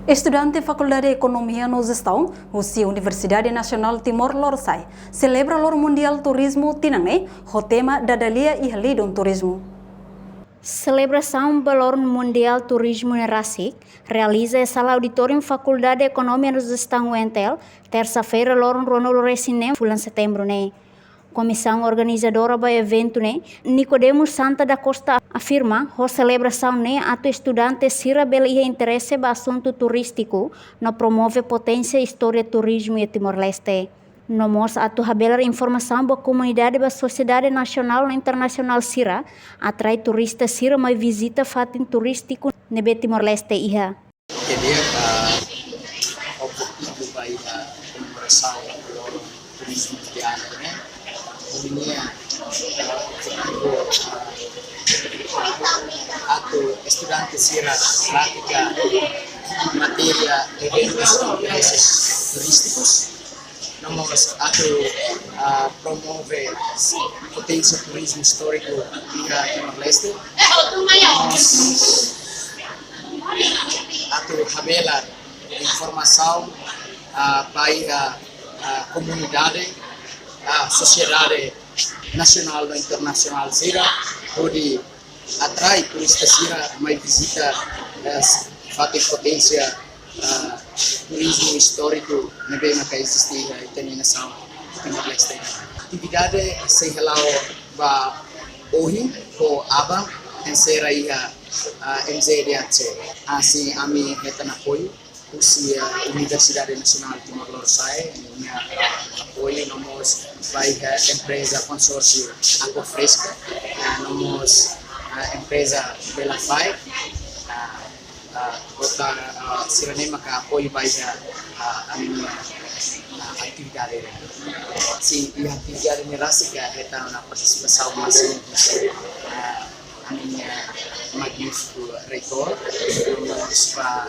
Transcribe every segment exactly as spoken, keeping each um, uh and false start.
Estudante Fakuldade Ekonomia no Jestaun husi Universidade Nasionál Timor Lorosa'e selebra Loron Mundiál Turizmu tinan ne'e ho tema Dada Lia iha Lidun Turizmu. Selebrasaun ba Loron Mundiál Turizmu ne'e rasik realiza iha sala auditóriu Fakuldade Ekonomia no Jestaun U N T L, tersa-feira, loron ruanulu-resin-neen fulan Setembru ne'e. Komisaun organizadora ba eventu ne'e, Nicodemo Santa da Costa, afirma ho selebrasaun ne'e atu estudante sira bele iha interese ba asuntu turístiku no promove poténsia istória turizmu iha Timor-Leste. No mós atu habelar informasaun ba komunidade ba sosiedade nasionál no internasionál sira, atrai turista sira mai vizita fatin turístiku ne'ebé Timor-Leste iha. Oke, di'ak, ah, objetivu ba iha komemorasaun Loron Turizmu tinan ne'e, ha'u-nia, ah, objetivu, ah, atu estudante sira pratika matéria eventus intereses turístikus, no mós atu, ah, promove poténsia turizmu istóriku iha Timor-Leste. No mós atu habelar informasaun, ah, ba iha, ah, komunidade, ah, sosiedade nasionál no internasionál sira, hodi atrai turista sira mai vizita, eh, fatin poténsia, ah, turizmu istóriku ne'ebé maka eziste iha ita-nia nasaun Timor-Leste. Atividade sei hala'o ba ohin ho aban enserra iha, ah, M J D A C. Asin ami hetan apoiu husi, ah, Universidade Nasionál Timor Lorosa'e, nia, ah, apoiu no mós ba iha, ah, empreza konsórsiu Água Fresca, ah, no mós, ah, empreza Bela Faik, ah, ah, kota, ah, sira-ne'e maka apoiu ba iha, ah, ami-nia, ah, atividade. Sin, iha atividade ne'e rasik hetan ona partisipasaun másimu husi, ah, ami-nia magnífiku reitór, no mós ba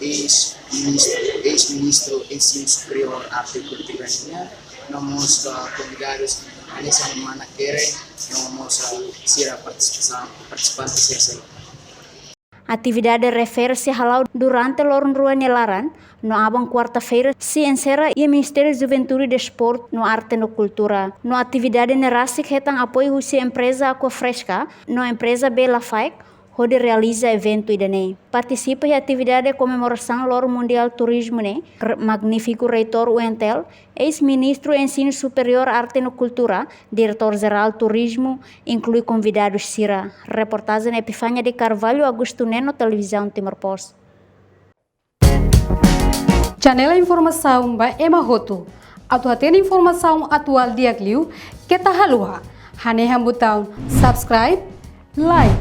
eis-ministru, eis-ministru Ensinu Superiór, Arte no Kultura nian, no mós ba konvidadus, hanesan mana Keren, no mós, ah, sira partisipasaun, partisipante sira seluk. Atividade refere sei hala'o durante loron rua nia laran, no aban kuarta-feira sei enserra iha Ministériu Juventude, Desportu no Arte no Kultura. No atividade ne'e rasik hetan apoiu husi empreza Água Fresca no empreza Bela Faik, hodi realiza eventu ida-ne'e. Partisipa iha atividade komemorasaun Loron Mundiál Turizmu ne'e, re-, magnífiku reitór U N T L, eis-ministru Ensinu Superiór, Arte no Kultura, Diretór Jerál Turizmu, inklui konvidadus sira. Reportajen Epifania de Carvalho, Augusto Neno, Televizaun Timor Post. Channel informasaun ba ema hotu. Atu hatene informasaun atuál di'ak liu, keta haluha hanehan butaun subscribe, like,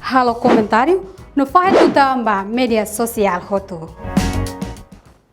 halo komentáriu, no fahe tutan ba média sosiál hotu.